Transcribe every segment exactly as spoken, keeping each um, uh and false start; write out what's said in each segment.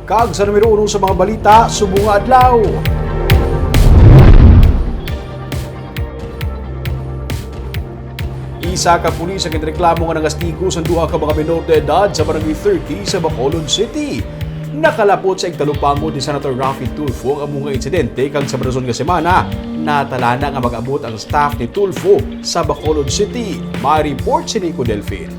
Kag sa numero uno sa mga balita subong nga adlaw, isa ka pulis ang ginreklamo nga nangastigo sa duha ka mga menor de edad sa Barangay thirty sa Bacolod City. Nakalapot sa igtalupangon ni Senator Raffy Tulfo ang amo nga insidente, kag sa madason nga semana, natalana nga mag-abot ang staff ni Tulfo sa Bacolod City. May report si Nico Delfin.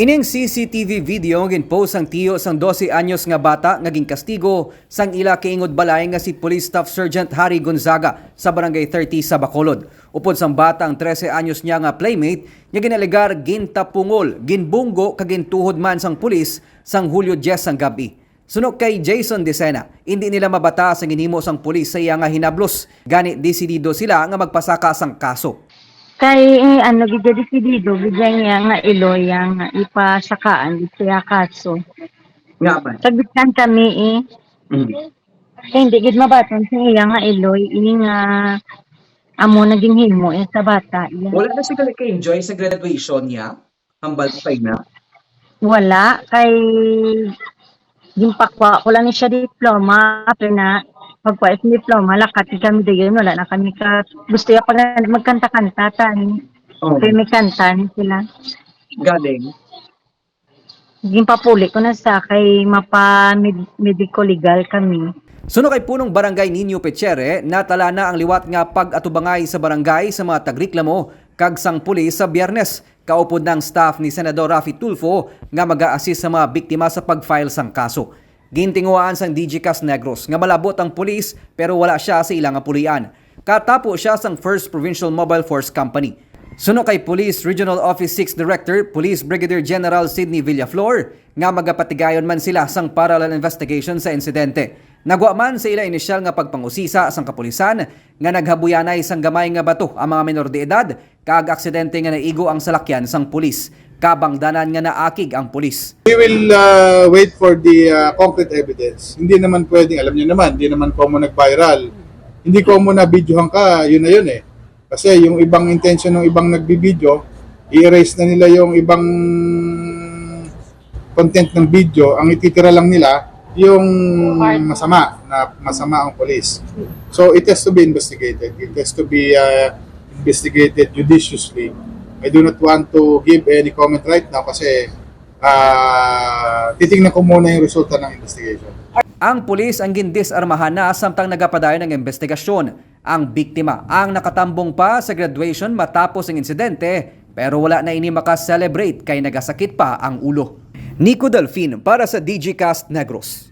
Ining C C T V video nga ginpost sang tiyo sang dose anyos nga bata nga ginkastigo sang ila kaingod balay nga si Police Staff Sergeant Harry Gonzaga sa Barangay thirty sa Bacolod. Upod sang bata, ang trese anyos niya nga playmate nga ginalegar gintapungol, ginbunggo kag gintuhod man sang pulis sang Hulyo diyes sang gab-i. Suno kay Jason Decena, indi nila mabatas ang ginhimo sang pulis sa iya nga hinablos, gani desidido sila nga magpasaka sang kaso. Kay, eh, ano, gid siya desidido, gid siya niya nga iloy ang ipasakaan gid siya kaso. Nga man. Sagbitkan kami, eh. Mm. Kay hindi gid mabaton sa iya nga iloy, eh, nga amo na ginhimo, eh, sa bata, iya. Wala na sila ka-enjoy sa graduation niya? Hambal ko kay na. Wala, kay ginpakwa ko lang ni siya diploma, pero na, pagkwa sa diploma, lakat kami dayon, wala na kami ka, gusto niya pag magkanta-kanta, tani. Oh. Kay may kanta ni sila. Galing. Ginpapuli ko na sa kay mapa med-, medico legal kami. Suno kay Punong Barangay Nino Pechere, natala na ang liwat nga pag-atubangay sa barangay sa mga tagreklamo kag sang pulis sa Biyernes. Kaupod na ang staff ni Senador Raffy Tulfo nga mag-a-assist sa mga biktima sa pag-file sang kaso. Gintinguhaan sang D G Cast Negros nga malabot ang pulis pero wala siya sa ila nga pulian. Katapo siya sang First Provincial Mobile Force Company. Suno kay Police Regional Office six Director, Police Brigadier General Sidney Villaflor, nga magapatigayon man sila sang parallel investigation sa insidente. Nagwa man sa ila inisyal nga pagpangusisa sang kapulisan nga naghabuyanay sang gamay nga bato ang mga menor de edad, kag aksidente nga naigo ang salakyan sang pulis. Kabangdanan nga naakig ang pulis. We will, uh, wait for the, uh, concrete evidence. Hindi naman pwedeng, alam niyo naman, hindi naman common nag-viral. Hindi common na videohan ka, yun na yun eh. Kasi yung ibang intention ng ibang nagbibideo, i-erase na nila yung ibang content ng video, ang ititira lang nila yung masama, na masama ang police. So it has to be investigated. It has to be, uh, investigated judiciously. I do not want to give any comment right now kasi, uh, titingnan ko muna yung resulta ng investigation. Ang pulis ang gindisarmahan na samtang nagapadayon ang investigasyon. Ang biktima ang nakatambong pa sa graduation matapos ang insidente, pero wala na ini maka-celebrate kay nagasakit pa ang ulo. Nico Delfin para sa D G Cast Negros.